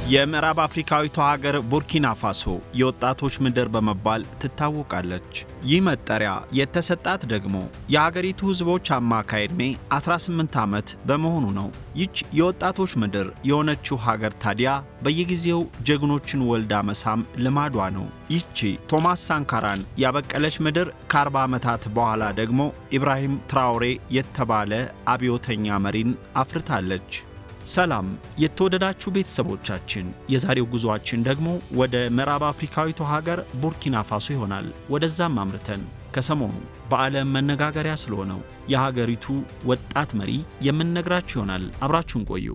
የምዕራብ አፍሪካዊቷ ሀገር ቡርኪና ፋሶ የወጣቶች ምድር በመባል ትታወቃለች። ይህ መጠሪያ የተሰጣት ደግሞ የሀገሪቱ ሕዝቦች አማካይ ዕድሜ 18 ዓመት በመሆኑ ነው። ይች የወጣቶች ምድር የሆነችው ሀገር ታዲያ በየጊዜው ጀግኖችን ወልዳ መሳም ልማዷ ነው። ይቺ ቶማስ ሳንካራን ያበቀለች ምድር ከ40 ዓመታት በኋላ ደግሞ ኢብራሂም ትራኦሬ የተባለ አብዮተኛ መሪን አፍርታለች። ሰላም የተወደዳችሁ ቤተሰቦቻችን፣ የዛሬው ጉዞአችን ደግሞ ወደ ምዕራብ አፍሪካዊቷ ሀገር ቡርኪና ፋሶ ይሆናል። ወደዛም አምርተን ከሰሞኑ በዓለም መነጋገሪያ ስለሆነው የሀገሪቱ ወጣት መሪ የምንነግራችሁ ይሆናል። አብራችሁን ቆዩ።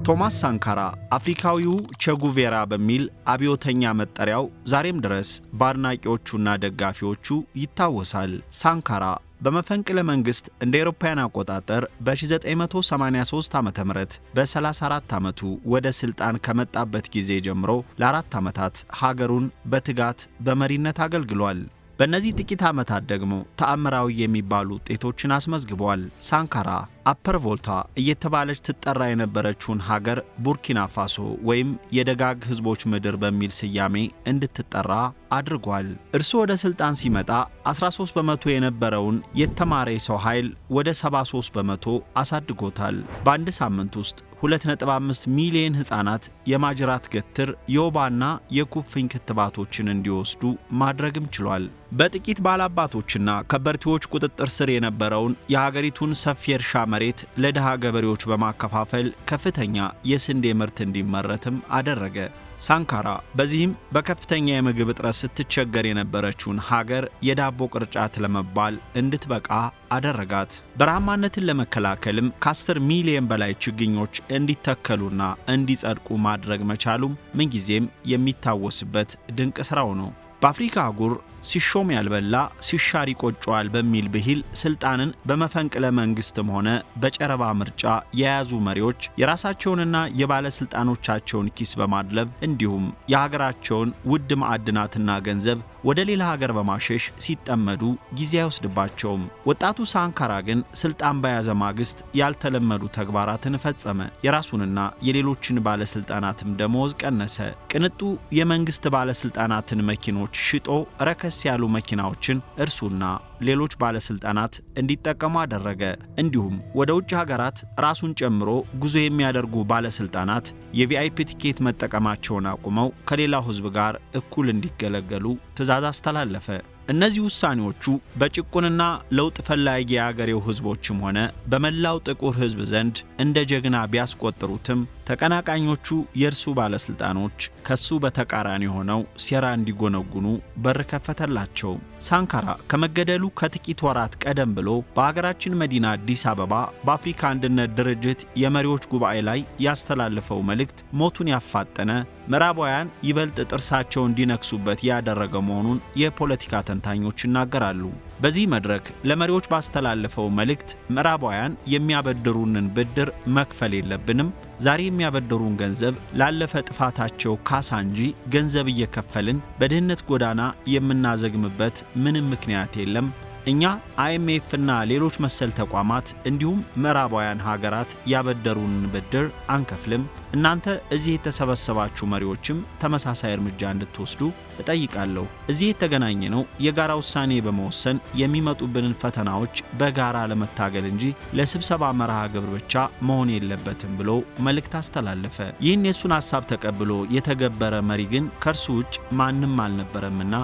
ቶማስ ሳንካራ አፍሪካዊው ቼጉቬራ በሚል አብዮተኛ መጠሪያው ዛሬም ድረስ በአድናቂዎቹና ደጋፊዎቹ ይታወሳል። ሳንካራ በመፈንቅለ መንግሥት እንደ አውሮፓውያን አቆጣጠር በ1983 ዓ.ም በ34 ዓመቱ ወደ ሥልጣን ከመጣበት ጊዜ ጀምሮ ለ4 ዓመታት ሀገሩን በትጋት በመሪነት አገልግሏል። በእነዚህ ጥቂት ዓመታት ደግሞ ተአምራዊ የሚባሉ ውጤቶችን አስመዝግቧል። ሳንካራ አፐር ቮልታ እየተባለች ትጠራ የነበረችውን ሀገር ቡርኪና ፋሶ ወይም የደጋግ ሕዝቦች ምድር በሚል ስያሜ እንድትጠራ አድርጓል። እርሱ ወደ ሥልጣን ሲመጣ 13% የነበረውን የተማረ የሰው ኃይል ወደ 73% አሳድጎታል። በአንድ ሳምንት ውስጥ 2.5 ሚሊዮን ሕፃናት የማጅራት ገትር፣ የወባና የኩፍኝ ክትባቶችን እንዲወስዱ ማድረግም ችሏል። በጥቂት ባላባቶችና ከበርቴዎች ቁጥጥር ስር የነበረውን የሀገሪቱን ሰፊ የእርሻ መሬት ለድሃ ገበሬዎች በማከፋፈል ከፍተኛ የስንዴ ምርት እንዲመረትም አደረገ። ሳንካራ በዚህም በከፍተኛ የምግብ እጥረት ስትቸገር የነበረችውን ሀገር የዳቦ ቅርጫት ለመባል እንድትበቃ አደረጋት። በረሃማነትን ለመከላከልም ከ10 ሚሊዮን በላይ ችግኞች እንዲተከሉና እንዲጸድቁ ማድረግ መቻሉም ምንጊዜም የሚታወስበት ድንቅ ሥራው ነው። በአፍሪካ አህጉር ሲሾም ያልበላ ሲሻር ይቆጨዋል በሚል ብሂል ስልጣንን በመፈንቅለ መንግስትም ሆነ በጨረባ ምርጫ የያዙ መሪዎች የራሳቸውንና የባለስልጣኖቻቸውን ኪስ በማድለብ እንዲሁም የሀገራቸውን ውድ ማዕድናትና ገንዘብ ወደ ሌላ ሀገር በማሸሽ ሲጠመዱ ጊዜ አይወስድባቸውም። ወጣቱ ሳንካራ ግን ስልጣን በያዘ ማግስት ያልተለመዱ ተግባራትን ፈጸመ። የራሱንና የሌሎችን ባለስልጣናትም ደመወዝ ቀነሰ። ቅንጡ የመንግስት ባለስልጣናትን መኪኖች ሽጦ ረከስ ያሉ መኪናዎችን እርሱና ሌሎች ባለስልጣናት እንዲጠቀሙ አደረገ። እንዲሁም ወደ ውጭ ሀገራት ራሱን ጨምሮ ጉዞ የሚያደርጉ ባለስልጣናት የ VIP ቲኬት መጠቀማቸውን አቁመው ከሌላው ሕዝብ ጋር እኩል እንዲገለገሉ ትዕዛዝ አስተላለፈ። እነዚህ ውሳኔዎቹ በጭቁንና ለውጥ ፈላጊ የአገሬው ሕዝቦችም ሆነ በመላው ጥቁር ሕዝብ ዘንድ እንደ ጀግና ቢያስቆጥሩትም፣ ተቀናቃኞቹ የእርሱ ባለስልጣኖች ከሱ በተቃራኒ ሆነው ሴራ እንዲጎነጉኑ በር ከፈተላቸው። ሳንካራ ከመገደሉ ከጥቂት ወራት ቀደም ብሎ በሀገራችን መዲና አዲስ አበባ በአፍሪካ አንድነት ድርጅት የመሪዎች ጉባኤ ላይ ያስተላለፈው መልእክት ሞቱን ያፋጠነ፣ ምዕራባውያን ይበልጥ ጥርሳቸው እንዲነክሱበት ያደረገ መሆኑን የፖለቲካ ተንታኞች ይናገራሉ። በዚህ መድረክ ለመሪዎች ባስተላለፈው መልእክት ምዕራባውያን የሚያበድሩንን ብድር መክፈል የለብንም፣ ዛሬ የሚያበድሩን ገንዘብ ላለፈ ጥፋታቸው ካሳ እንጂ ገንዘብ እየከፈልን በድህነት ጎዳና የምናዘግምበት ምንም ምክንያት የለም። እኛ አይኤምኤፍ እና ሌሎች መሰል ተቋማት እንዲሁም ምዕራባውያን ሀገራት ያበደሩንን ብድር አንከፍልም። እናንተ እዚህ የተሰበሰባችሁ መሪዎችም ተመሳሳይ እርምጃ እንድትወስዱ እጠይቃለሁ። እዚህ የተገናኘነው የጋራ ውሳኔ በመወሰን የሚመጡብንን ፈተናዎች በጋራ ለመታገል እንጂ ለስብሰባ መርሃ ግብር ብቻ መሆን የለበትም ብሎ መልእክት አስተላለፈ። ይህን የእሱን ሀሳብ ተቀብሎ የተገበረ መሪ ግን ከእርሱ ውጭ ማንም አልነበረምና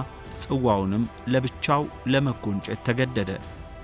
ጽዋውንም ለብቻው ለመጎንጨት ተገደደ።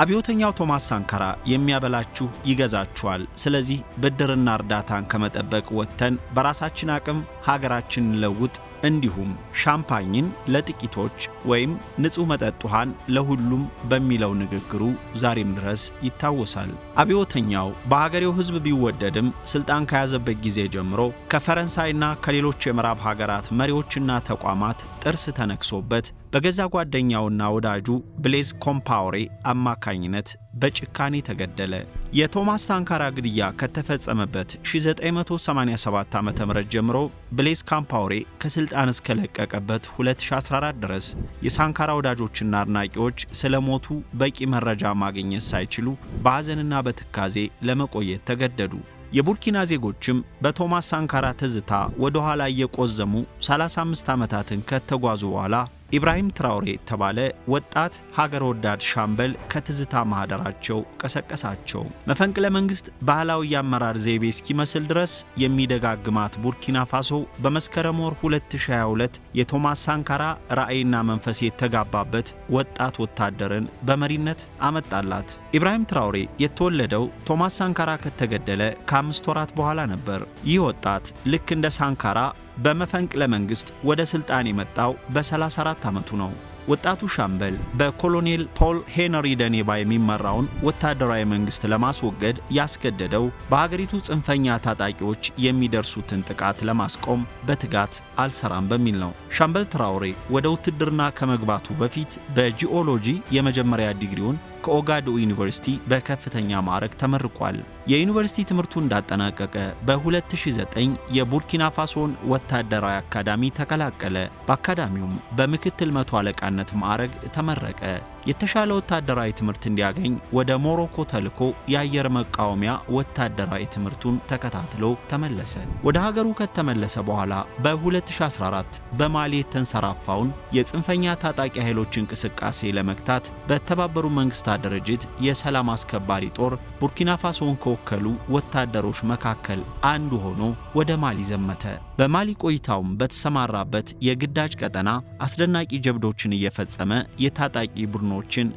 አብዮተኛው ቶማስ ሳንካራ የሚያበላችሁ ይገዛችኋል፣ ስለዚህ ብድርና እርዳታን ከመጠበቅ ወጥተን በራሳችን አቅም ሀገራችንን ለውጥ፣ እንዲሁም ሻምፓኝን ለጥቂቶች ወይም ንጹሕ መጠጥ ውሃን ለሁሉም በሚለው ንግግሩ ዛሬም ድረስ ይታወሳል። አብዮተኛው በሀገሬው ሕዝብ ቢወደድም ስልጣን ከያዘበት ጊዜ ጀምሮ ከፈረንሳይና ከሌሎች የምዕራብ ሀገራት መሪዎችና ተቋማት ጥርስ ተነክሶበት በገዛ ጓደኛውና ወዳጁ ብሌዝ ኮምፓውሬ አማካኝነት በጭካኔ ተገደለ። የቶማስ ሳንካራ ግድያ ከተፈጸመበት 1987 ዓ.ም ጀምሮ ብሌዝ ካምፓውሬ ከስልጣን እስከለቀቀበት 2014 ድረስ የሳንካራ ወዳጆችና አድናቂዎች ስለ ሞቱ በቂ መረጃ ማግኘት ሳይችሉ በሐዘንና በትካዜ ለመቆየት ተገደዱ። የቡርኪና ዜጎችም በቶማስ ሳንካራ ትዝታ ወደ ኋላ እየቆዘሙ 35 ዓመታትን ከተጓዙ በኋላ ኢብራሂም ትራውሬ የተባለ ወጣት ሀገር ወዳድ ሻምበል ከትዝታ ማህደራቸው ቀሰቀሳቸው። መፈንቅለ መንግስት ባህላዊ የአመራር ዘይቤ እስኪመስል ድረስ የሚደጋግማት ቡርኪና ፋሶ በመስከረም ወር 2022 የቶማስ ሳንካራ ራዕይና መንፈስ የተጋባበት ወጣት ወታደርን በመሪነት አመጣላት። ኢብራሂም ትራውሬ የተወለደው ቶማስ ሳንካራ ከተገደለ ከ5 ወራት በኋላ ነበር። ይህ ወጣት ልክ እንደ ሳንካራ በመፈንቅለ መንግስት ወደ ስልጣን የመጣው በ34 ዓመቱ ነው። ወጣቱ ሻምበል በኮሎኔል ፖል ሄነሪ ደኔባ የሚመራውን ወታደራዊ መንግስት ለማስወገድ ያስገደደው በሀገሪቱ ጽንፈኛ ታጣቂዎች የሚደርሱትን ጥቃት ለማስቆም በትጋት አልሰራም በሚል ነው። ሻምበል ትራውሬ ወደ ውትድርና ከመግባቱ በፊት በጂኦሎጂ የመጀመሪያ ዲግሪውን ከኦጋዱጉ ዩኒቨርሲቲ በከፍተኛ ማዕረግ ተመርቋል። የዩኒቨርሲቲ ትምህርቱን እንዳጠናቀቀ በ2009 የቡርኪና ፋሶን ወታደራዊ አካዳሚ ተቀላቀለ። በአካዳሚውም በምክትል መቶ አለቃነት ማዕረግ ተመረቀ። የተሻለ ወታደራዊ ትምህርት እንዲያገኝ ወደ ሞሮኮ ተልኮ የአየር መቃወሚያ ወታደራዊ ትምህርቱን ተከታትሎ ተመለሰ። ወደ ሀገሩ ከተመለሰ በኋላ በ2014 በማሊ የተንሰራፋውን የጽንፈኛ ታጣቂ ኃይሎች እንቅስቃሴ ለመግታት በተባበሩ መንግስታት ድርጅት የሰላም አስከባሪ ጦር ቡርኪና ፋሶን ከወከሉ ወታደሮች መካከል አንዱ ሆኖ ወደ ማሊ ዘመተ። በማሊ ቆይታውም በተሰማራበት የግዳጅ ቀጠና አስደናቂ ጀብዶችን እየፈጸመ የታጣቂ ቡድኖችን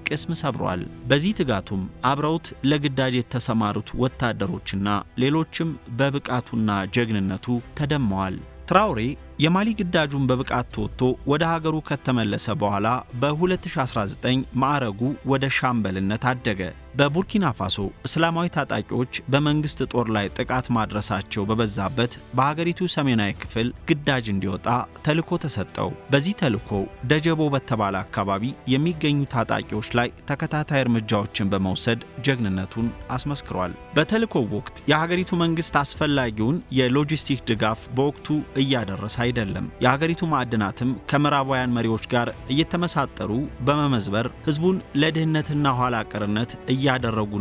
ቅስም ሰብሯል። በዚህ ትጋቱም አብረውት ለግዳጅ የተሰማሩት ወታደሮችና ሌሎችም በብቃቱና ጀግንነቱ ተደምመዋል። ትራውሬ የማሊ ግዳጁን በብቃት ተወጥቶ ወደ ሀገሩ ከተመለሰ በኋላ በ2019 ማዕረጉ ወደ ሻምበልነት አደገ። በቡርኪና ፋሶ እስላማዊ ታጣቂዎች በመንግስት ጦር ላይ ጥቃት ማድረሳቸው በበዛበት በሀገሪቱ ሰሜናዊ ክፍል ግዳጅ እንዲወጣ ተልዕኮ ተሰጠው። በዚህ ተልዕኮ ደጀቦ በተባለ አካባቢ የሚገኙ ታጣቂዎች ላይ ተከታታይ እርምጃዎችን በመውሰድ ጀግንነቱን አስመስክሯል። በተልዕኮው ወቅት የሀገሪቱ መንግስት አስፈላጊውን የሎጂስቲክ ድጋፍ በወቅቱ እያደረሰ አይደለም። የሀገሪቱ ማዕድናትም ከምዕራባውያን መሪዎች ጋር እየተመሳጠሩ በመመዝበር ህዝቡን ለድህነትና ኋላ ቀርነት እያደረጉ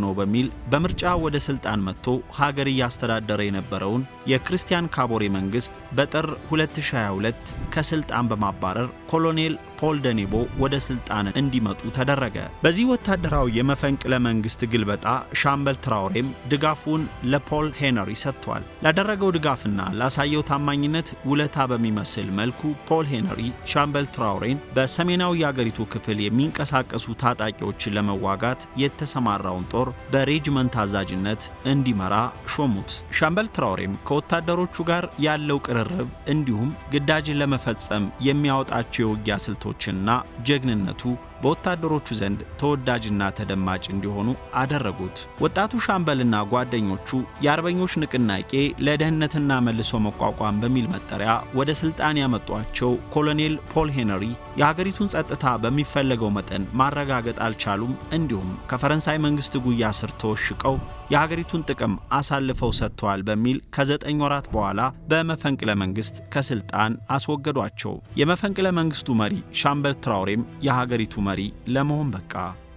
ነው በሚል በምርጫ ወደ ስልጣን መጥቶ ሀገር እያስተዳደረ የነበረውን የክርስቲያን ካቦሬ መንግስት በጥር 2022 ከስልጣን በማባረር ኮሎኔል ፖል ደኔቦ ወደ ስልጣን እንዲመጡ ተደረገ። በዚህ ወታደራዊ የመፈንቅለ መንግስት ግልበጣ ሻምበል ትራውሬም ድጋፉን ለፖል ሄነሪ ሰጥቷል። ላደረገው ድጋፍና ላሳየው ታማኝነት ውለታ በሚመስል መልኩ ፖል ሄነሪ ሻምበል ትራውሬን በሰሜናዊ የአገሪቱ ክፍል የሚንቀሳቀሱ ታጣቂዎችን ለመዋጋት የተሰማራውን ጦር በሬጅመንት አዛዥነት እንዲመራ ሾሙት። ሻምበል ትራውሬም ከወታደሮቹ ጋር ያለው ቅርርብ እንዲሁም ግዳጅን ለመፈጸም የሚያወጣቸው የውጊያ ስልቶችና ጀግንነቱ በወታደሮቹ ዘንድ ተወዳጅና ተደማጭ እንዲሆኑ አደረጉት። ወጣቱ ሻምበልና ጓደኞቹ የአርበኞች ንቅናቄ ለደህንነትና መልሶ መቋቋም በሚል መጠሪያ ወደ ስልጣን ያመጧቸው ኮሎኔል ፖል ሄነሪ የሀገሪቱን ጸጥታ በሚፈለገው መጠን ማረጋገጥ አልቻሉም። እንዲሁም ከፈረንሳይ መንግስት ጉያ ስር ተወሽቀው የሀገሪቱን ጥቅም አሳልፈው ሰጥተዋል በሚል ከ9 ወራት በኋላ በመፈንቅለ መንግስት ከስልጣን አስወገዷቸው። የመፈንቅለ መንግስቱ መሪ ሻምበል ትራውሬም የሀገሪቱ መሪ ለመሆን በቃ።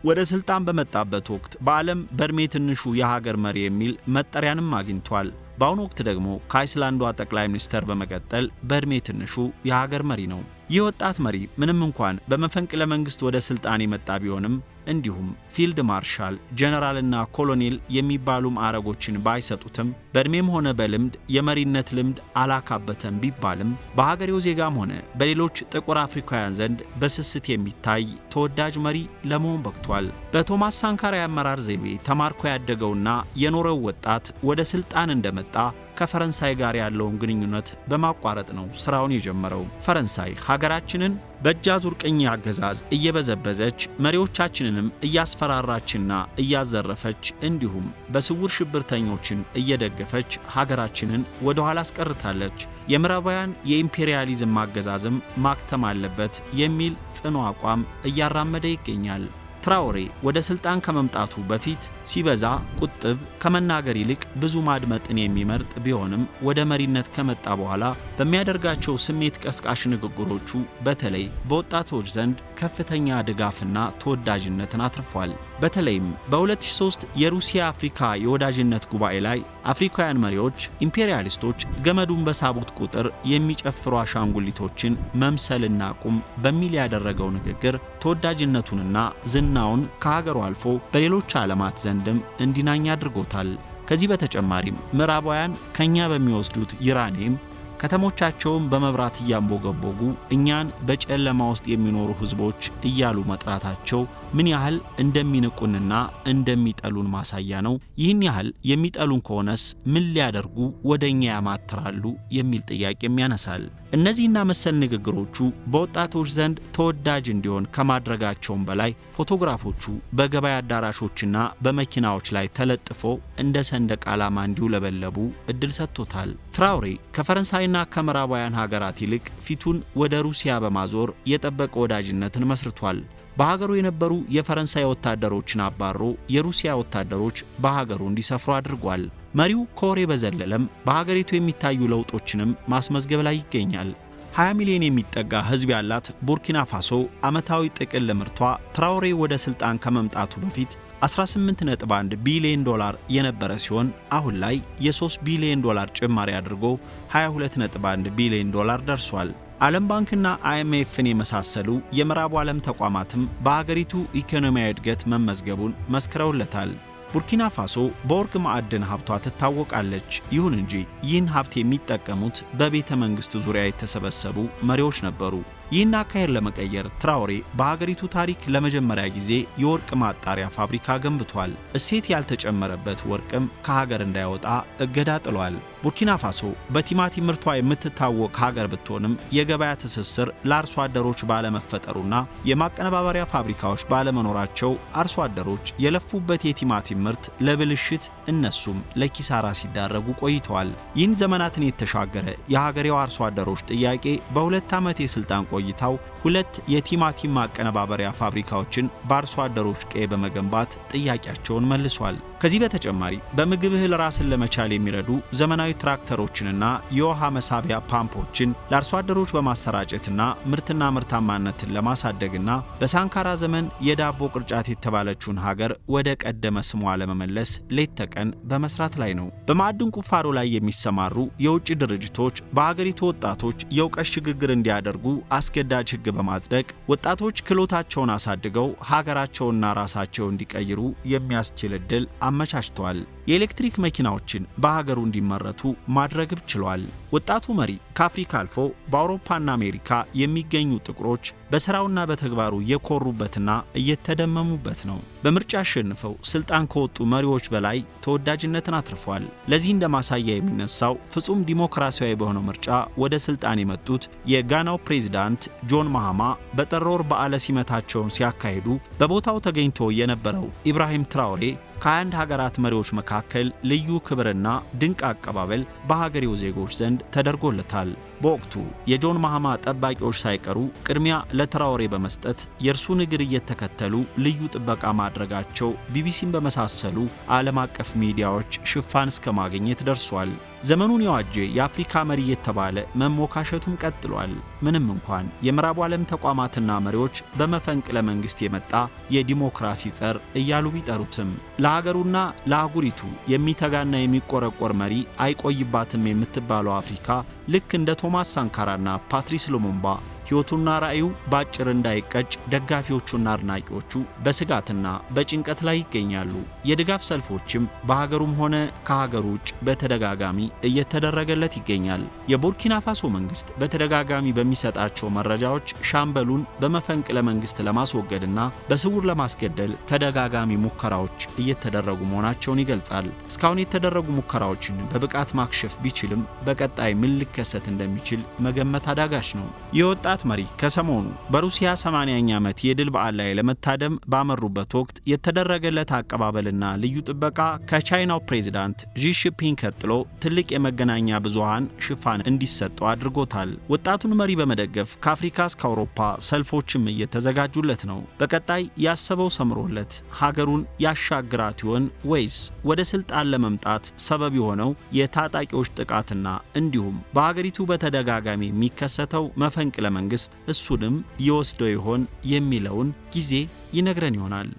ወደ ስልጣን በመጣበት ወቅት በዓለም በእድሜ ትንሹ የሀገር መሪ የሚል መጠሪያንም አግኝቷል። በአሁኑ ወቅት ደግሞ ከአይስላንዷ ጠቅላይ ሚኒስተር በመቀጠል በእድሜ ትንሹ የሀገር መሪ ነው። ይህ ወጣት መሪ ምንም እንኳን በመፈንቅለ መንግስት ወደ ስልጣን የመጣ ቢሆንም፣ እንዲሁም ፊልድ ማርሻል፣ ጀነራልና ኮሎኔል የሚባሉ ማዕረጎችን ባይሰጡትም፣ በእድሜም ሆነ በልምድ የመሪነት ልምድ አላካበተም ቢባልም፣ በሀገሬው ዜጋም ሆነ በሌሎች ጥቁር አፍሪካውያን ዘንድ በስስት የሚታይ ተወዳጅ መሪ ለመሆን በቅቷል። በቶማስ ሳንካራ የአመራር ዘይቤ ተማርኮ ያደገውና የኖረው ወጣት ወደ ስልጣን እንደመጣ ከፈረንሳይ ጋር ያለውን ግንኙነት በማቋረጥ ነው ስራውን የጀመረው። ፈረንሳይ ሀገራችንን በእጅ አዙር ቅኝ አገዛዝ እየበዘበዘች፣ መሪዎቻችንንም እያስፈራራችና እያዘረፈች፣ እንዲሁም በስውር ሽብርተኞችን እየደገፈች ሀገራችንን ወደ ኋላ አስቀርታለች። የምዕራባውያን የኢምፔሪያሊዝም አገዛዝም ማክተም አለበት የሚል ጽኑ አቋም እያራመደ ይገኛል። ትራኦሬ ወደ ስልጣን ከመምጣቱ በፊት ሲበዛ ቁጥብ፣ ከመናገር ይልቅ ብዙ ማድመጥን የሚመርጥ ቢሆንም፣ ወደ መሪነት ከመጣ በኋላ በሚያደርጋቸው ስሜት ቀስቃሽ ንግግሮቹ በተለይ በወጣቶች ዘንድ ከፍተኛ ድጋፍና ተወዳጅነትን አትርፏል። በተለይም በ2003 የሩሲያ አፍሪካ የወዳጅነት ጉባኤ ላይ አፍሪካውያን መሪዎች ኢምፔሪያሊስቶች ገመዱን በሳቡት ቁጥር የሚጨፍሩ አሻንጉሊቶችን መምሰል እናቁም በሚል ያደረገው ንግግር ተወዳጅነቱንና ዝናውን ከሀገሩ አልፎ በሌሎች ዓለማት ዘንድም እንዲናኝ አድርጎታል። ከዚህ በተጨማሪም ምዕራባውያን ከኛ በሚወስዱት ዩራኒየም ከተሞቻቸውን በመብራት እያንቦገቦጉ እኛን በጨለማ ውስጥ የሚኖሩ ሕዝቦች እያሉ መጥራታቸው ምን ያህል እንደሚንቁንና እንደሚጠሉን ማሳያ ነው። ይህን ያህል የሚጠሉን ከሆነስ ምን ሊያደርጉ ወደ እኛ ያማትራሉ የሚል ጥያቄም ያነሳል። እነዚህና መሰል ንግግሮቹ በወጣቶች ዘንድ ተወዳጅ እንዲሆን ከማድረጋቸውም በላይ ፎቶግራፎቹ በገበያ አዳራሾችና በመኪናዎች ላይ ተለጥፎ እንደ ሰንደቅ ዓላማ እንዲውለበለቡ እድል ሰጥቶታል። ትራኦሬ ከፈረንሳይና ከምዕራባውያን ሀገራት ይልቅ ፊቱን ወደ ሩሲያ በማዞር የጠበቀ ወዳጅነትን መስርቷል። በሀገሩ የነበሩ የፈረንሳይ ወታደሮችን አባሮ የሩሲያ ወታደሮች በሀገሩ እንዲሰፍሩ አድርጓል። መሪው ከወሬ በዘለለም በሀገሪቱ የሚታዩ ለውጦችንም ማስመዝገብ ላይ ይገኛል። 20 ሚሊዮን የሚጠጋ ሕዝብ ያላት ቡርኪና ፋሶ ዓመታዊ ጥቅል ምርቷ ትራኦሬ ወደ ሥልጣን ከመምጣቱ በፊት 18.1 ቢሊዮን ዶላር የነበረ ሲሆን፣ አሁን ላይ የ3 ቢሊዮን ዶላር ጭማሪ አድርጎ 22.1 ቢሊዮን ዶላር ደርሷል። ዓለም ባንክና አይኤምኤፍን የመሳሰሉ የምዕራቡ ዓለም ተቋማትም በሀገሪቱ ኢኮኖሚያዊ እድገት መመዝገቡን መስክረውለታል። ቡርኪና ፋሶ በወርቅ ማዕድን ሀብቷ ትታወቃለች። ይሁን እንጂ ይህን ሀብት የሚጠቀሙት በቤተ መንግሥት ዙሪያ የተሰበሰቡ መሪዎች ነበሩ። ይህን አካሄድ ለመቀየር ትራኦሬ በሀገሪቱ ታሪክ ለመጀመሪያ ጊዜ የወርቅ ማጣሪያ ፋብሪካ ገንብቷል። እሴት ያልተጨመረበት ወርቅም ከሀገር እንዳይወጣ እገዳ ጥሏል። ቡርኪና ፋሶ በቲማቲም ምርቷ የምትታወቅ ሀገር ብትሆንም፣ የገበያ ትስስር ለአርሶ አደሮች ባለመፈጠሩና የማቀነባበሪያ ፋብሪካዎች ባለመኖራቸው አርሶ አደሮች የለፉበት የቲማቲም ምርት ለብልሽት እነሱም ለኪሳራ ሲዳረጉ ቆይተዋል። ይህን ዘመናትን የተሻገረ የሀገሬው አርሶ አደሮች ጥያቄ በ2 ዓመት የስልጣን ቆይታው ሁለት የቲማቲም ማቀነባበሪያ ፋብሪካዎችን በአርሶ አደሮች ቀዬ በመገንባት ጥያቄያቸውን መልሷል። ከዚህ በተጨማሪ በምግብ እህል ራስን ለመቻል የሚረዱ ዘመናዊ ትራክተሮችንና የውሃ መሳቢያ ፓምፖችን ለአርሶ አደሮች በማሰራጨትና ምርትና ምርታማነትን ለማሳደግና በሳንካራ ዘመን የዳቦ ቅርጫት የተባለችውን ሀገር ወደ ቀደመ ስሟ ለመመለስ ሌት ተቀን በመስራት ላይ ነው። በማዕድን ቁፋሮ ላይ የሚሰማሩ የውጭ ድርጅቶች በሀገሪቱ ወጣቶች የእውቀት ሽግግር እንዲያደርጉ አስገዳጅ ሕግ በማጽደቅ ወጣቶች ክህሎታቸውን አሳድገው ሀገራቸውና ራሳቸው እንዲቀይሩ የሚያስችል ዕድል አመቻችተዋል። የኤሌክትሪክ መኪናዎችን በሀገሩ እንዲመረቱ ማድረግም ችሏል። ወጣቱ መሪ ከአፍሪካ አልፎ በአውሮፓና አሜሪካ የሚገኙ ጥቁሮች በስራውና በተግባሩ እየኮሩበትና እየተደመሙበት ነው። በምርጫ አሸንፈው ስልጣን ከወጡ መሪዎች በላይ ተወዳጅነትን አትርፏል። ለዚህ እንደ ማሳያ የሚነሳው ፍጹም ዲሞክራሲያዊ በሆነው ምርጫ ወደ ስልጣን የመጡት የጋናው ፕሬዚዳንት ጆን ማሃማ በጥር ወር በዓለ ሲመታቸውን ሲያካሂዱ በቦታው ተገኝቶ የነበረው ኢብራሂም ትራኦሬ ከ21 ሀገራት መሪዎች መካከል ልዩ ክብርና ድንቅ አቀባበል በሀገሬው ዜጎች ዘንድ ተደርጎለታል። በወቅቱ የጆን ማሃማ ጠባቂዎች ሳይቀሩ ቅድሚያ ለትራኦሬ በመስጠት የእርሱን እግር እየተከተሉ ልዩ ጥበቃ ማድረጋቸው ቢቢሲን በመሳሰሉ ዓለም አቀፍ ሚዲያዎች ሽፋን እስከ ማግኘት ደርሷል። ዘመኑን የዋጀ የአፍሪካ መሪ የተባለ መሞካሸቱም ቀጥሏል። ምንም እንኳን የምዕራቡ ዓለም ተቋማትና መሪዎች በመፈንቅለ መንግስት የመጣ የዲሞክራሲ ጸር እያሉ ቢጠሩትም፣ ለሀገሩና ለአህጉሪቱ የሚተጋና የሚቆረቆር መሪ አይቆይባትም የምትባለው አፍሪካ ልክ እንደ ቶማስ ሳንካራና ፓትሪስ ሉሙምባ ሕይወቱና ራዕዩ በአጭር እንዳይቀጭ ደጋፊዎቹና አድናቂዎቹ በስጋትና በጭንቀት ላይ ይገኛሉ። የድጋፍ ሰልፎችም በሀገሩም ሆነ ከሀገሩ ውጭ በተደጋጋሚ እየተደረገለት ይገኛል። የቡርኪና ፋሶ መንግስት በተደጋጋሚ በሚሰጣቸው መረጃዎች ሻምበሉን በመፈንቅለ መንግስት ለማስወገድና በስውር ለማስገደል ተደጋጋሚ ሙከራዎች እየተደረጉ መሆናቸውን ይገልጻል። እስካሁን የተደረጉ ሙከራዎችን በብቃት ማክሸፍ ቢችልም በቀጣይ ምን ልክ ሊከሰት እንደሚችል መገመት አዳጋች ነው። የወጣት መሪ ከሰሞኑ በሩሲያ 80ኛ ዓመት የድል በዓል ላይ ለመታደም ባመሩበት ወቅት የተደረገለት አቀባበልና ልዩ ጥበቃ ከቻይናው ፕሬዚዳንት ዢ ጂንፒንግ ቀጥሎ ትልቅ የመገናኛ ብዙሃን ሽፋን እንዲሰጠው አድርጎታል። ወጣቱን መሪ በመደገፍ ከአፍሪካ እስከ አውሮፓ ሰልፎችም እየተዘጋጁለት ነው። በቀጣይ ያሰበው ሰምሮለት ሀገሩን ያሻግራት ይሆን ወይስ ወደ ስልጣን ለመምጣት ሰበብ የሆነው የታጣቂዎች ጥቃትና እንዲሁም በሀገሪቱ በተደጋጋሚ የሚከሰተው መፈንቅለ መንግስት እሱንም ይወስደው ይሆን የሚለውን ጊዜ ይነግረን ይሆናል።